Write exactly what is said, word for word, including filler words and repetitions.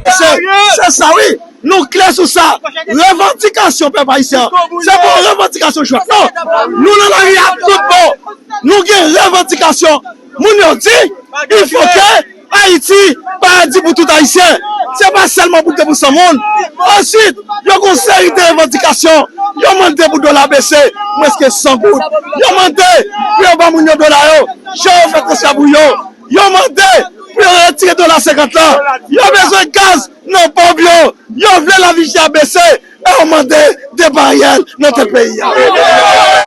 Se, se sa wi. Nou klè sou sa. Revandikasyon pèp ayisyen an, se pa yon revandikasyon jwèt non. Nou nan lari a tout bon. Nou gen revandikasyon. Moun yo di, il faut que Ayiti paradi pou tout Ayisyen. Se pa sèlman pou de pou san moun. Answit, yo gen yon seri de revandikasyon. Yo mande pou dola bese prèske san goud. Yo mande pou yo ba moun yo dola yo, jan yo fè transfè pou yo. Yo mande pou yo retire dola senkant lan. Yo bezwen gaz nan ponp yo. Yo vle lavi chè a bese. E yo mande depa Ariel nan tèt peyi a.